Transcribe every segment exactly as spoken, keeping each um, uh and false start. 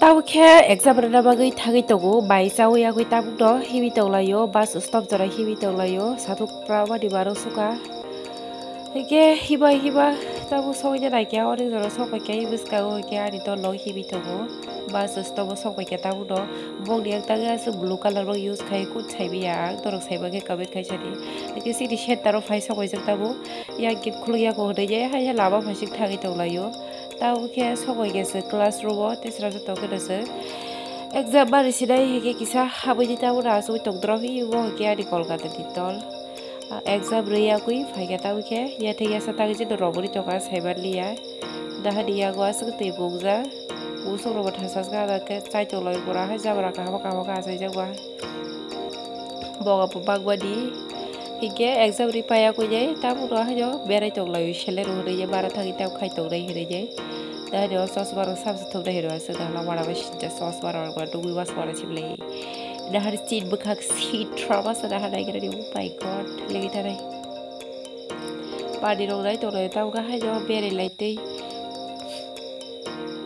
Tabuk khe exam rwna bagwi thagwi tongo, bai chaui yagwi tabukno hibi tonglaio, bus stop jora hibi tonglaio, sathuk pra bani barok suka. Hwnkhe hiba hiba tabuk sokya naikhe, onek jora sok paikha, bwskango hwnkhe ani dol no hibi tongo, bus stop o sok paikha tabukno. Bokni yak tangwi aswk blue colour bo use khai kut saibiya ang, norok saiba khe comment khaisadi. Hwnkhe chini center o phai sok paijak tabuk, yak gate khuluk yago hwnwi je hai lama phaising thagwi tonglaio. Tabuk khe sokoi khe se classroom o tei srapsa tongkhe no se exam mani sinai hwnkhe kisa habwi di tabuk no achugwi tongdrop hi bo hwnkhe ani Kolkata ni tol. Ah, exam rwi yagwi phaikha tabuk khe yathek yasa tangwi je norok bwrwi tongkha saimanliya. Dahani yago aswk twi bungjak. Busuk rokbo thasa khe ada khe chaitok lai pura hai jabra kaham kaham khe achaijak ba. Boga bo bakbadi. Hingke exam ri paya koi jai, tabuk no haino berai tong lai, selero hinui je bara thangwi tabuk khai tong nai hinui je. Dahani o chosma rok samsa thok nai hinui aswk dahla wara bai sinja chosma rok ba nugui mas wara siblai. Dahani chin bwkhak sitra masa dahar nai gira ni, oh my God, legi tanai. Pani rok nai tong lai tabuk haino berai lai tei.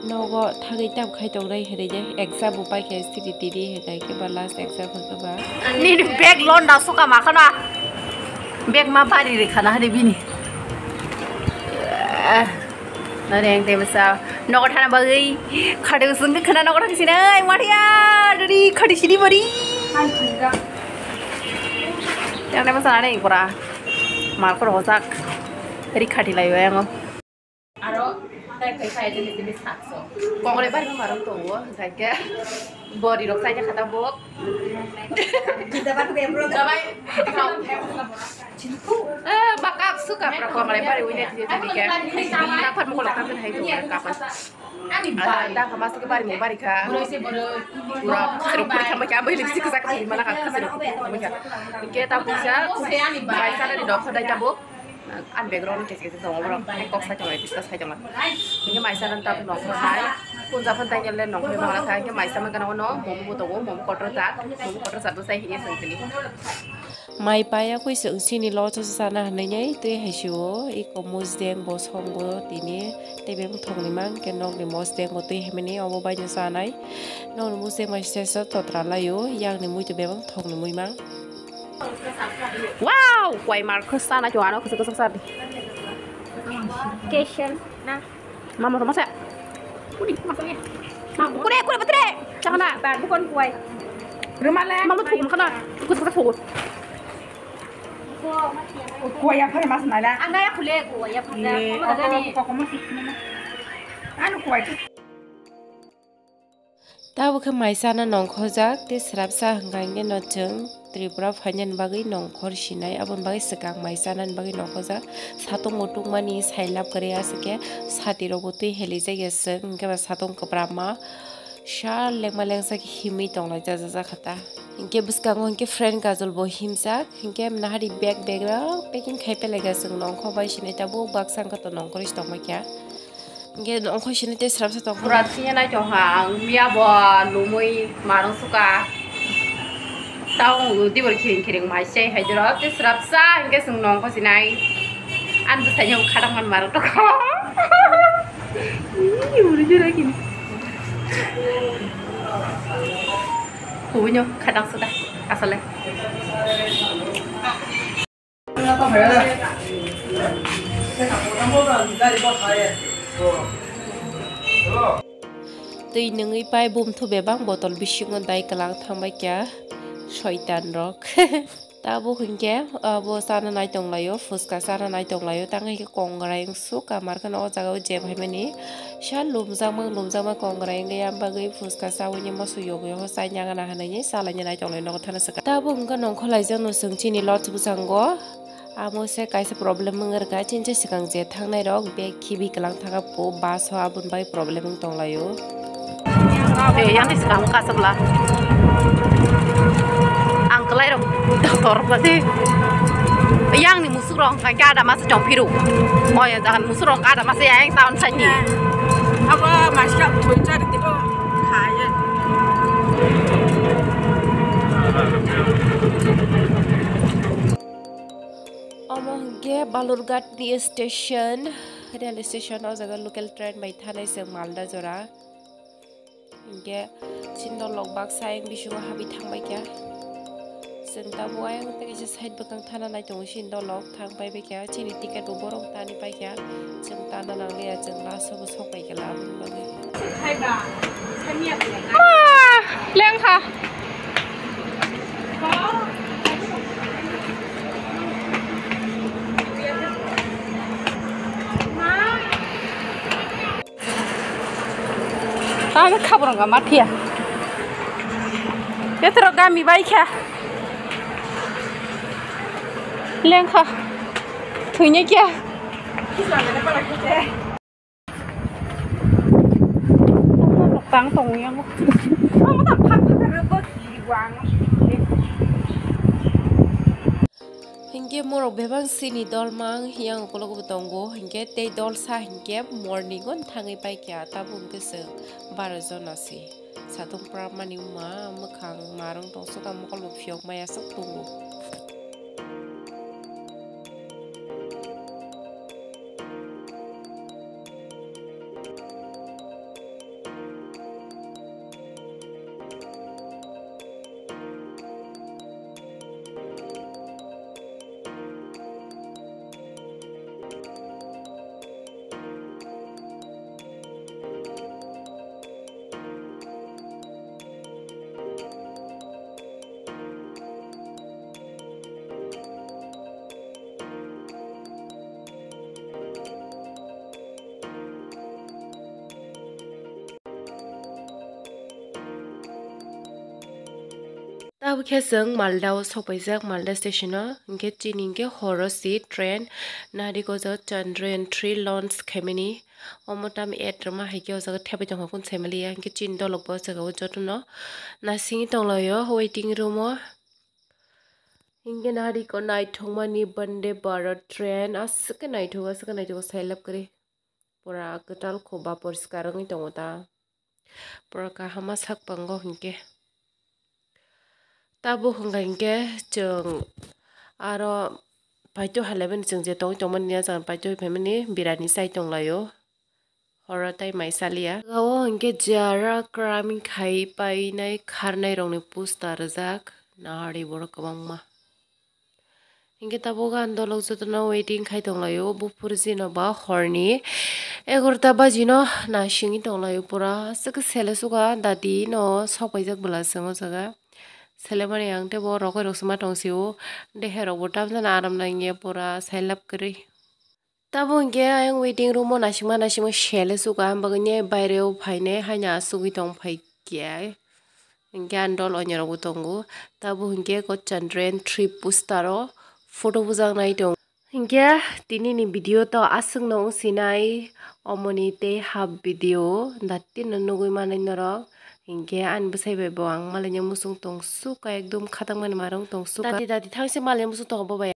Nogo thagwi tam khai tong nai hinui je exam bo paikha siri tini hinkai khe ba last exam hwnkhe ba. Nini bag londa suka ma khana. Bag ma bari rikha na hari bini. Nare ang tei masa nogo thana bagwi khade usung khana nogo thang sinai maria duri khadi sini bari. Yang tei masa nare ang pura. Mar khoro hojak. Ri khadi lai yang. Aro tai kai kai jeni jeni sakso. Kongre bari ma marang tongo, hingke bori rok sai khe khata bok. Dabai. Eh, bakap suka pra kongre bari wine tini tini ke. Bini ta phar mukol kap hai tongo kap. Ah, ta kama suka bari mo bari kha. Pura sero puri kama kya bai lipstick sa kha mana kha sero puri kama kya. Hingke ta puja. Bai sana di doktor dai ta bok. Ani background kesa kesa tongo borok, hai kok sai tongo, discuss khai tongo. Hingke maisa nang tabuk nongkhor hai, punja phano tainele nongkhor bangla kha, hingke maisa mangkha nogo no momo bo tongo, momo kotor jat, momo kotor jat bo sai hini song tini. Mai paya koi se chini locho sana hinui nei tei hai sio iko mosdeng bo songo tini tei bebak thongni mang ke nokni mosdeng bo tei hai mani obo bai no sanai nokni mosdeng bai se se totra laio yakni mui tei bebak thongni mui mang. Wow, kwai mar khasa na chwano khasa khasa sadi. Kesel na. Mama rumah saya. Kuri, kuri, kuri betre. Chakana. Bar bukan kwai. Rumah le. Mama tuh makan. Khasa khasa food. Kwai apa mas nala? Anda ya kule kwai apa? Kok kok mas. Anu kwai. Tabuk khe mai chana nongkhorjak tei srapsa hwnkha hwnkhe no chwng Tripura phainani bagwi nongkhor sinai, aboni bagwi swkang mai chanani bagwi nongkhorjak. Satung bo tungmani sailab kwrwi aswk khe sati rok bo twi helijak ya chwng, hwnkhe ba satung kwbramma sal lengma lengsa khe himwi tonglaijak jak kha ta. Hwnkhe bwskango hwnkhe friend Kajol bo himjak, hwnkhe nahari bag bag rok packing khai pelaikha chwng nongkhor bai sinai tabuk baksa wngkha to nongkhorwi se tongma khe. Hingke nongkhor sini tei srapsa tongkha. Pura thwiya nai tongkha ang miya bo lumui marung suka. Tao dibor khiring khiring mai sei hai doro tei srapsa hingke chwng nongkhor sinai. Ani bwsai ni khadang man marung tongkha. Ih, uri jora kini. Kubui no khadang suda asale. Twi nungwi pai bumthu bebak botol bisingo dai kwlang thangbai kya soitan rok. Tabuk hinkhe abo chana nai tonglaio, phuska chana nai tonglaio, tang hinkhe kongrai wngsu kamar kheno o jaga o jeb haimani. Sal lumjakma lumjakma kongrai wngya bagwi phuska chaui ni moso yogwi ho chaina gana hinui chalaina nai tonglai nogo thana swkang. Tabuk wngkha nongkhor laijak no chwng chini lord bwskango. Amo se kaisa problem wng rwkha, chini se swkang je thangnai rok bag khibi kwlang thangkha po bus o aboni bai problem wng tonglaio. Yang ni swkang kasabla ang kwlai rok tor pasi yang ni musuk rok hwnkha khe ada masa chong phiru. O ya jahan musuk rok ada masa yang town sani. Abo masa poisa rite bo khaye. Omo hwnkhe Balurghat ni station, rail station, o jaga local train bai thanai se Malda jora. Hinkhe chini dolok baksa ayang bisingo habwi thangbai kha. Chwng tabuk ayang tei kaisa side bwkhang thana nai tongo chini dolok thang pai bai kha. Chini ticket bo borok tani pai kha. Chwng tana nang liya, chwng last o bo sok pai kha aboni bagwi. Ma! Lengkha. Tamo khaborok ma phiya. Betro gami bai kha. Lengkha. Thwini kya? Tang tong yang. Hinkhe morok bebak sini dol mang yang ukolok bo tongo, hinkhe tei dol sa hinkhe morning o thangwi pai kha, tabuk hinkhe chwng baro jona se. Satung pramani wngma mwkhang marwng tong sukha, mokol bo phiyok maya sok tongo. Tabuk khe chwng Malda o sokpaijak, Malda station o. Hinkhe chini hinkhe horo si train Naharikot o Chandrayaan three launch khaimani. Omo tamo ad rwma hai khe o jaga thepai tongkha kunu saimaliya. Hinkhe chini dolok bo o jaga o jotono nasingwi tonglaio waiting room o. Hinkhe Naharikot naithokmani Vande Bharat train aswk khe naithok, aswk khe naithok, sailab kwrwi. Pura kwtal kho ba poriskar wngwi tongo ta. Pura kaham ma sak pango hinkhe. Tabuk hwnkha hinkhe chwng aro paito halaimani, chwng je tongwi tongmani, ah jaga paito phaimani birani chai tonglaio. Horo tai mai chaliya. O hinkhe jara kraming khai painai kharnai rokni poster rijak. Nahari borok kwbangma. Hinkhe tabuk ang dolok jotono waiting khai tonglaio, buphuru jino ba horni egarota bajino nasingwi tonglaio pura. Aswk khe sele sukha, dati no sok paijak bwla chwng o jaga. Selemani ang teibo rokoi rok swma tongsio, dehe rok bo tamjani aram nangya pura sailab kwrwi. Tabuk hinkhe ayang waiting room o nasingma nasingma sele sukha, ang bagwi baire o phainai haino asugwi tong phai khe. Hinkhe ang dol onyorok bo tongo. Tabuk hinkhe ko Chandrayaan three poster o photo bujaknai tongo. Hinkhe tini ni video to aswk no wng sinai, omoni tei half video dati no nugwi manai norok. Hinkhe ani bwsai bai bo ang malaina muchung tong sukha, ekdom khatang mani marwng tong sukha. Dati dati thangse malaina muchung tongo bo bai.